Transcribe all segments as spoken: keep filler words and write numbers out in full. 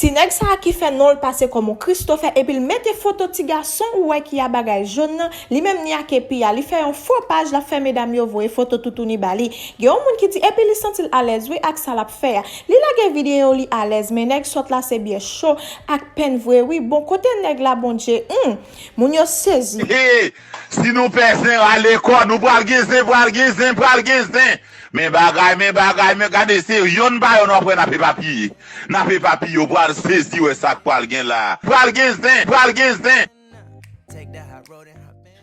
Ti nèg sa a ki fè non l pase kòm yon Christopher epi l mete foto ti gason ou wè ki a bagay jòn nan, li menm ni a kepi a, li fè yon fo paj l ap fè medam yo voye foto toutouni ba li. Gen yon moun ki di epi li santi l alèz wi ak sa l ap fè a. Li lage videyo li alèz, men nèg sòt la se byè cho ak pen vre wi. Bon, kote nèg la Bondye? Humm, moun yo sezi. Hey, si nou pè zen rale kò nou, pral gen zen, pral gen zen, pral gen zen. Men bagay, men bagay, men gade se yonn pa yonn w ap wè n ap epapiye. N ap epapiye, w pral sezi wè sa k pral gen la. Pral gen zen, pral gen zen.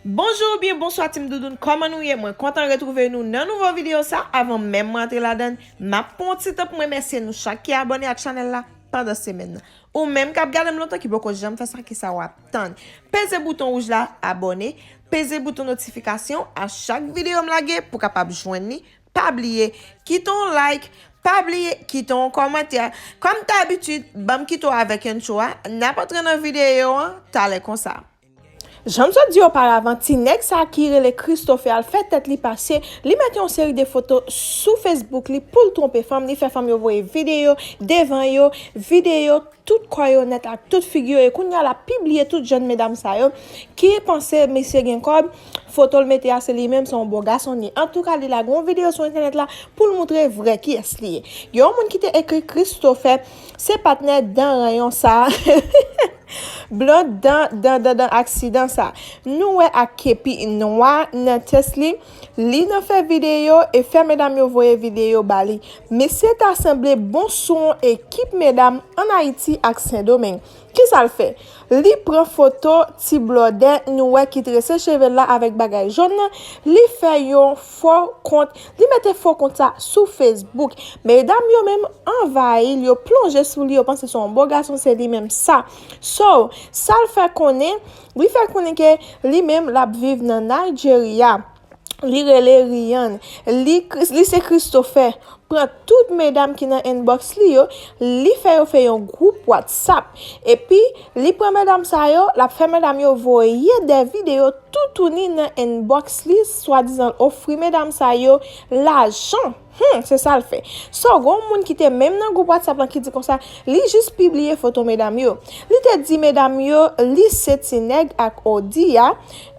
Bonjou oubyen bonswa Team Doudoune, kòman nou ye? Mwen kontan retwouve nou nan nouvo videyo sa. Avan menm mwen antre ladann, m ap pran yon ti tan pou m remèsye nou chak ki abòne ak chanèl la pandan semèn nan. Ou menm k ap gade m lontan ki poko janm fè sa, kisa w ap tann? Peze bouton wouj la, abòne, peze bouton notifikasyon a chak videyo m lage pou w kapab jwenn li. Pa bliye kite yon like, pa bliye kite yon kòmantè. Kòm dabitid, ban m kite w avèk intro a, n ap antre nan videyo an talè konsa. Jan m sot di oparavan, ti nèg sa ki rele Christopher al fè tèt li pase, li mete yon seri de foto sou Facebook li pou l twonpe fanm, li fè fanm yo voye videyo devan yo, videyo tout kò yo nèt ak tout figi yo, e kounye a l ap pibliye tout jèn medam sa yo ki panse misye gen kòb, foto l mete a se li menm, se yon bo gason li ye. Antouka, li lage yon videyo sou entènèt la pou l moutre vrè kiyès li ye. Gen yon moun ki te ekri Christopher, se patnè dan ranyon sa. Blond dan, dan, dan, dan aksidan sa. Nou wè ak kepi nwa nan tès li. Li nan fè videyo e fè medam yo voye videyo ba li. Mesye ta sanble bon sou yon ekip medam ann Ayiti ak Sendomeng. Kisa l fè? Li pran foto ti blòdè nou wè ki trese cheve l la avèk bagay jòn nan, li fè yon fo kont, li mete fo kont sa sou Facebook. Medam yo menm anvayi l, yo plonje sou li, yo panse se yon bo gason, se li menm sa. So, sa l fè konnen, li fè konnen ke li menm l ap viv nan Nigeria. Li rele Rian. Li, li se Christopher. Pran tout medam ki nan inbox li yo, li fè yo fè yon gwoup WhatsApp. Epi, li pran medam sa yo, l ap fè medam yo voye de videyo toutouni nan inbox li, swadizan l ofri medam sa yo lajan. Hmm, se sa l fè. So, gon moun ki te menm nan gwoup WhatsApp lan ki di konsa, li jis pibliye foto medam yo. Li te di medam yo, li se ti nèg ak Odi a.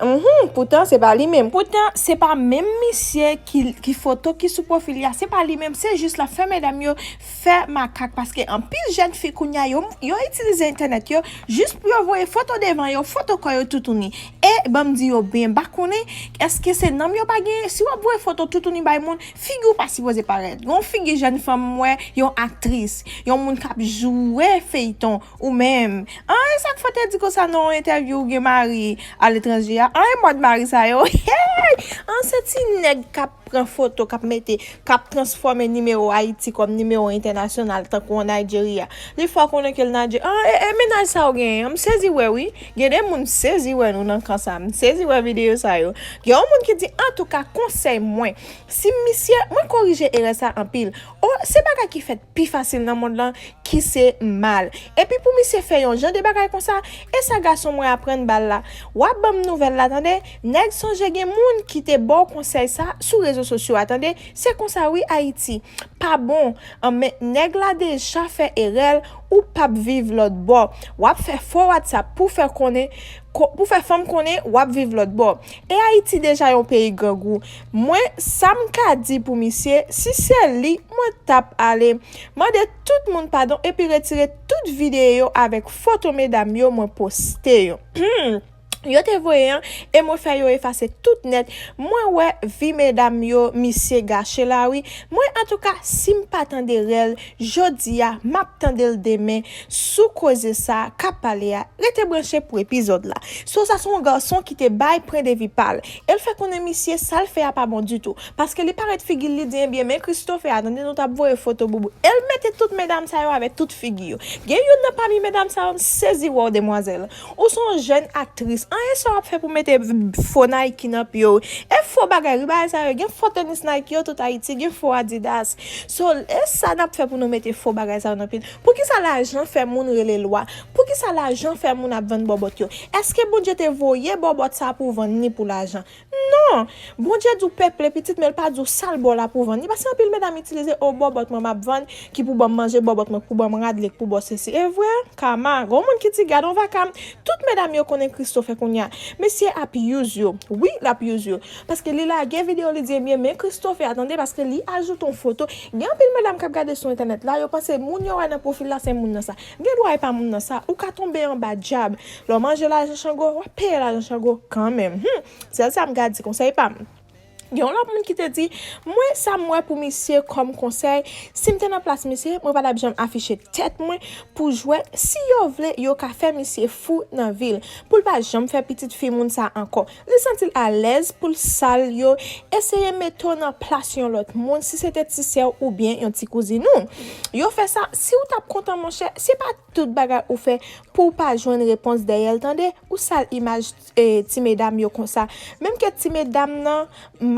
Mhm, poutan se pa li menm. Poutan se pa menm misye ki, ki foto ki sou pwofil li a. Se pa li menm, se jis l ap fè medam yo fè makak. Paske anpil jèn fi kounye a, yo, yo itilize entènèt yo jis pou yo voye foto devan yo, foto kò yo toutouni. E ban m di yo byen, m pa konnen èske se nanm yo pa genyen. Si w ap voye foto toutouni bay moun, figi w pa sipoze parèt. Gon figi jèn fanm m wè, yon aktris, yon moun k ap jwe feyton, ou menm. An, e sa k fè w te di konsa nan yon entèvyou ou gen mari aletranje a? An, e mòd mari sa yo? Hey! An, se ti nèg k ap pran foto, k ap mete, k ap transfòme nimewo Ayiti kòm nimewo entènasyonal, tankou an Nigeria. Li fè w konnen ke l Nigeria. An, e, e mennaj sa w genyen an? M sezi wè wi. Gen de moun m sezi wè nou nan kan sa. M sezi wè videyo sa yo. Gen yon moun ki di, antouka, konsèy mwen, si misye, mwen korije erè sa anpil. O, se bagay ki fèt pi fasil nan mond lan ki se mal. Epi pou misye fè yon jan de bagay konsa, e sa gason mwen aprann ba l la. W ap ban m nouvèl la, tande? Nèg, sonje gen moun ki te ba w konsèy sa sou rezo sosyo a, tande? Se konsa wi, Ayiti. Pa bon. An, men nèg la deja fè erè l, ou p ap viv lòt bò. W ap fè fo WhatsApp pou fè konnen, ko-, pou fè fanm konnen w ap viv lòt bò. E Ayiti deja yon peyi grangou. Mwen, sa m ka di pou misye, si se li, mwen t ap ale mande tout moun padon epi retire tout videyo avèk foto medam yo mwen poste yo. Yo te voye an, e mwen fè yo efase tout nèt. Mwen wè vi medam yo misye gache la wi. Mwen, antouka, si m pa tande rèl jodi a, m ap tande l demen sou koze sa k ap pale a. Rete branche pou epizòd la. So, sa se yon gason ki te bay pwen de vi pa l. E l fè konnen misye, sa l fè a pa bon ditou. Paske li parèt figi l, li di, ebyen, men Christopher a, tande nou t ap voye foto boubou. E l mete tout medam sa yo avèk tout figi yo. Gen youn nan pami medam sa yo, m sezi wè w, demwazèl. Ou se yon jèn aktris, An, e sa w ap fè pou mete fo Nike nan pye w? E fo bagay wi, bagay sa yo. Gen fo tenis Nike yo tout Ayiti, gen fo Adidas. So, e sa n ap fè pou nou mete fo bagay sa yo nan pye n? Poukisa lajan fè moun rele lwa? Poukisa lajan fè moun ap vann bòbòt yo? Èske Bondye te voye bòbòt sa pou vann ni pou lajan? Non! Bondye di w peple pitit, men l pa di w sal bò la pou vann ni. Paske anpil medam itilize, o, bòbòt mwen m ap vann, ki pou ban m manje, bòbòt mwen pou ban m rad, li k pou ban sesi. E vre, kama. Gon moun ki di, gad on vakam. Tout medam yo konnen Christophe kounye a. Mesye ap use yo. Wi, l ap use yo. Paske li lage videyo, li di, ebyen, men Christophe a tande, paske li ajoute yon foto. Gen anpil medam k ap gade sou entènèt la, yo panse moun yo wè nan pwofil la, se moun nan sa. Gen dwa e pa moun nan sa. Ou ka tonbe anba dyab. Lè w manje lajan Chango, w ap peye lajan Chango kanmenm. Hmm. Sèl sa m ka di, konsèy pa m. Gen yon lòt moun ki te di, mwen, sa m wè pou misye kòm konsèy, si m te nan plas misye, mwen pa t ap janm afiche tèt mwen pou jwèt. Si yo vle, yo ka fè misye fou nan vil, pou l pa janm fè pitit fi moun sa ankò. Li santi l alèz pou l sal yo, eseye mete w nan plas yon lòt moun, si se te ti sè w oubyen yon ti kouzin ou. Yo fè sa, si w t ap kontan, monchè, se pa tout bagay ou fè pou w pa jwenn repons dèyè l, tande. Ou sal imaj, e, ti medam yo konsa. Menm ke ti medam nan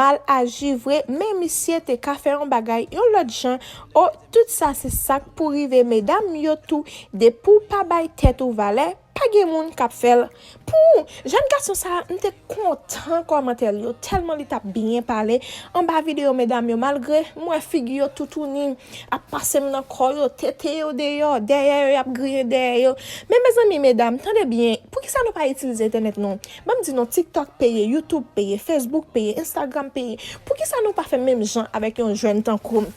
mal aji vre, men misye te ka fè yon bagay yon lòt jan. O, tout sa se sa k pou rive medam yo tou. Depi w pa bay tèt ou valè, pa gen moun k ap fè l pou ou. Jèn gason sa a, m te kontan kòmantè l yo, tèlman li t ap byen pale anba videyo medam yo, malgre m wè figi yo toutouni ap pase m nan kò yo, tete yo deyò, dèyè yo, y ap griyen dèyè yo. Men mezanmi, medam, tande byen, poukisa nou pa itilize entènèt nou? Ban m di nou, TikTok peye, YouTube peye, Facebook peye, Instagram peye. Poukisa nou pa fè menm jan avèk yon jèn tankou m?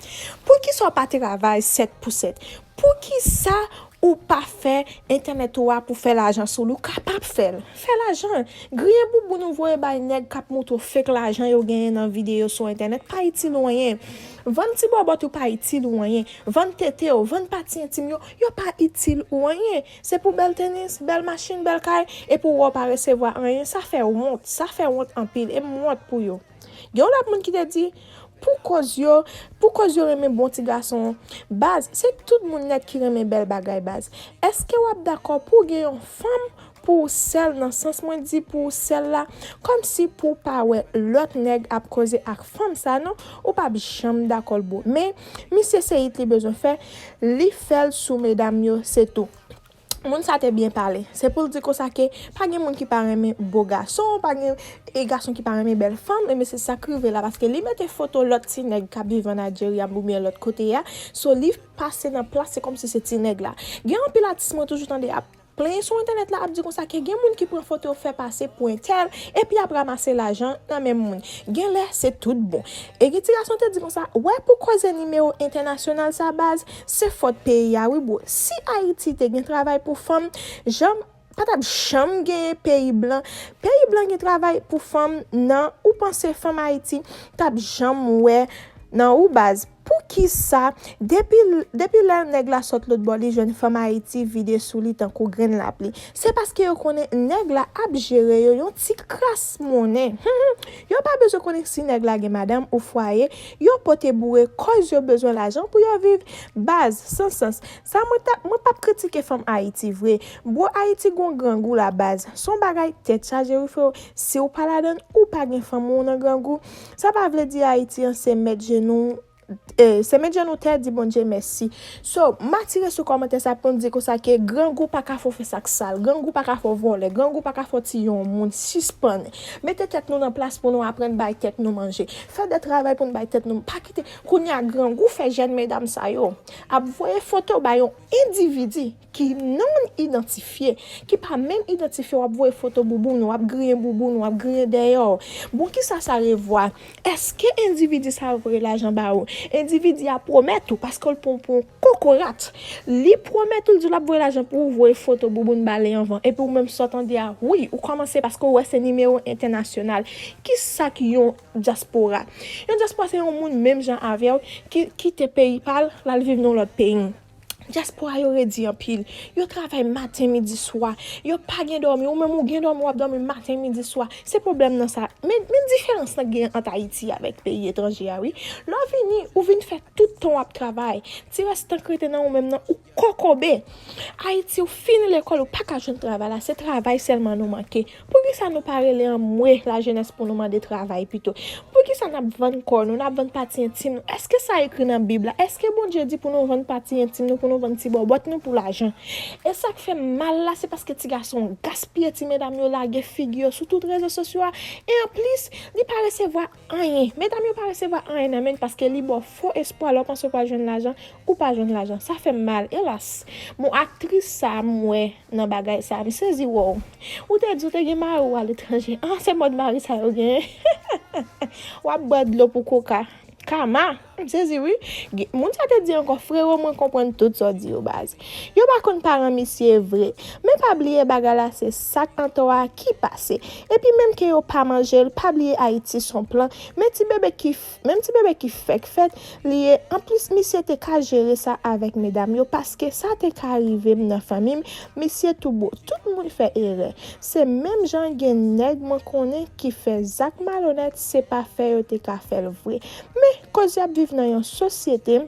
Poukisa w pa travay sèt pou sèt? Poukisa ou pa fè entènèt ou a pou fè lajan sou li? Ou kapab fè l. Fè lajan. Griyen bouboun ou voye bay nèg k ap montre w fake lajan yo genyen nan videyo sou entènèt pa itil ou anyen. Vann ti bòbòt ou pa itil ou anyen. Vann tete w, vann pati entim yo, yo pa itil ou anyen. Se pou bèl tenis, bèl machin, bèl kay, epi w wè w pa resevwa anyen. Sa fè wont, sa fè wont anpil, e m wont pou yo. Gen yon lòt moun ki te di, pou koz yo, pou koz yo renmen bon ti gason. Baz, se tout moun nèt ki renmen bèl bagay, baz. Èske w ap dakò pou w gen yon fanm pou ou sèl, nan sans mwen di pou ou sèl la, kòmsi pou w pa wè lòt nèg ap koze ak fanm sa non, ou p ap janm dakò l bro. Men, misye se it li bezwen fè, li fè l sou medam yo, se tou. Moun sa te byen pale. Se pou l di konsa ke pa gen moun ki pa renmen bo gason, pa gen e gason ki pa renmen bèl fanm, e mesye sa k rive la, paske li mete foto lòt ti nèg k ap viv an Nigeria oubyen lòt kote a, so li pase nan plas, se kòmsi se ti nèg la. Gen anpil atis mwen toujou tande ap plenyen sou entènèt la, ap di konsa ke gen moun ki pran foto yo fè pase pou entèl, epi ap ranmase lajan nan men moun. Gen lè, se tout bon. E gen ti gason te di konsa, wè pou koze nimewo entènasyonal sa baz, se fòt peyi a wi bro. Si Ayiti te gen travay pou fanm, janm, pa t ap janm genyen peyi blan. Peyi blan gen travay pou fanm nan, ou panse fanm Ayiti t ap janm wè nan ou baz? Poukisa, depi, depi lè nèg la sot lòt bò, li jwenn fanm Ayiti vide sou li tankou grenn lapli? Se paske yo konnen nèg la ap jere yo yon ti kras monnen. Yo pa bezwen konnen si nèg la gen madanm ou fwaye, yo pote boure, koz yo bezwen lajan pou yo viv. Baz, san sans. Sa mwen ta, mwen p ap kritike fanm Ayiti vre. Bro, Ayiti gon grangou la baz. Se yon bagay tèt chaje wi freo. Si w pa ladann, ou pa gen fanm ou nan grangou. Sa pa vle di Ayiti an se mèt jenou, e, se mèt jenou tè di Bondye mèsi. So, m atire sou kòmantè sa pou m di konsa ke grangou pa ka fè w fè sa k sal, grangou pa ka fè w vòlè, grangou pa ka fè w tiye yon moun, sispann. Mete tèt nou nan plas pou nou aprann bay tèt nou manje. Fè de travay pou n bay tèt nou, pa kite kounye a grangou fè jèn medam sa yo ap voye foto ba yon endividi ki non idantifye, ki pa menm idantifye, w ap voye foto bouboun ou, w ap griyen bouboun ou, w ap griyen dèyè w. Bon, kisa sa revwa? Èske endividi sa a voye lajan ba ou? Endividi a pwomèt ou, paske l pran pou yon kokorat. Li pwomèt ou, l di l ap voye lajan pou ou, voye foto bouboun ba li anvan. Epi ou menm sa w tande a, wi, ou kòmanse paske ou wè se nimewo entènasyonal. Kisa k yon dyaspora? Yon dyaspora se yon moun menm jan avè w ki kite peyi pa l, l al viv nan yon lòt peyi. Dyaspora yo redi anpil. Yo travay maten, midi, swa. Yo pa gen dòmi. Ou menm ou gen dòmi, w ap dòmi maten, midi, swa. Se pwoblèm nan sa. Men, men diferans nan gen ant Ayiti avèk peyi etranje a, wi. Lè w vini, ou vin fè tout tan w ap travay. Ti rès tan k rete nan ou menm nan, ou kokobe. Ayiti, ou fini lekòl, ou pa ka jwenn travay la. Se travay sèlman nou manke. Poukisa nou pa rele anmwe lajenès pou nou mande travay pito? Poukisa n ap vann kò nou, n ap vann pati entim nou? Èske sa ekri nan Bib la? Èske Bondye di pou nou vann pati entim nou, pou nou vann ti bòbòt nou pou lajan? E sa k fè m mal la, se paske ti gason gaspiye ti medam yo, lage figi yo sou tout rezo sosyo a. E anplis, li pa resevwa anyen. Medam yo pa resevwa anyen nan men l paske li ba w fo espwa lè w panse w pral jwenn lajan, ou pa jwenn lajan. Sa fè m mal, elas. Bon, aktris sa a m wè nan bagay sa a, m sezi wè w. Ou te di w te gen mari w aletranje. Ah, se mòd mari sa yo genyen. W ap bwè dlo pou koka. Kama. M sezi wi. Gen- Moun sa te di ankò, frero, mwen konprann tout sa w di yo, baz. Yo pa konn paran misye vre. Men pa bliye bagay la se sak antò a ki pase. Epi menm ke yo pa manje l, pa bliye Ayiti s on plan. Men ti bebe ki f- menm ti bebe ki fèk fèt, li ye. Anplis, misye te ka jere sa avèk medam yo, paske sa te ka rive m nan fanmi m, misye tou bo. Tout moun fè erè. Se menm jan gen nèg mwen konnen ki fè zak malonèt, se pa fè yo te ka fè l vre. Men, koz y ap viv nan yon sosyete,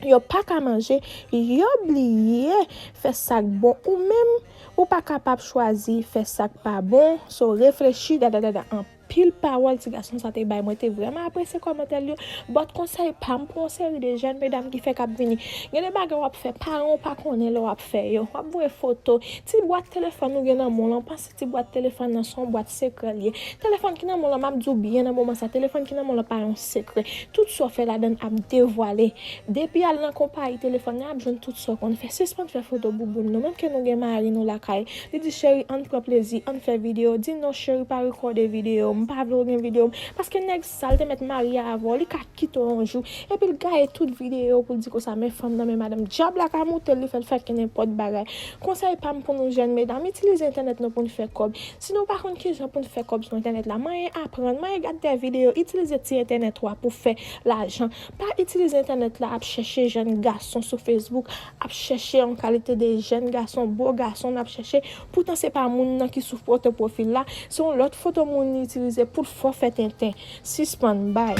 yo pa ka manje, yo bliye fè sa k bon. Ou menm, ou pa kapab chwazi fè sa k pa bon, so reflechi, dada, dada, anpil pawòl ti gason sa te bay. Mwen te vrèman apresye kòmantè l yo. But konsèy pa m pou yon seri de jèn medam ki fèk ap vini. Gen de bagay w ap fè, paran w pa konnen lè w ap fè yo. W ap voye foto. Ti bwat telefòn ou gen nan men w lan, panse ti bwat telefòn nan se yon bwat sekrè l ye. Telefòn ki nan men w lan, m ap di w byen nan moman sa, telefòn ki nan men w lan pa yon sekrè. Tout sa w fè ladan l ap devwale. Depi al nan konpayi telefòn nan, ap jwenn tout sa w konn fè. Sispann fè foto bouboun nou. Menm ke nou gen mari nou lakay, li di, cheri, ann pran plezi, ann fè videyo. Di, non, cheri, pa rekòde videyo m, m pa vle w gen videyo m. Paske nèg sa l te mèt marye avè w, li ka kite w yon jou. Epi l gaye tout videyo pou l di konsa, men fanm nan, men madanm. Dyab la ka moute l, li fè l fè ke nenpòt bagay. Konsèy pa m pou nou jèn medam, itilize entènèt nou pou n fè kòb. Si nou pa konn kijan pou n fè kòb sou entènèt la, manyen aprann, manyen gad de videyo, itilize ti entènèt ou a pou fè lajan. Pa itilize entènèt la ap chèche jèn gason sou Facebook, ap chèche yon kalite de jèn gason, bo gason n ap chèche. Poutan se pa moun nan ki sou foto pwofil la, se yon lòt foto moun li itilize pou l fè w fè tenten. Sispann bay.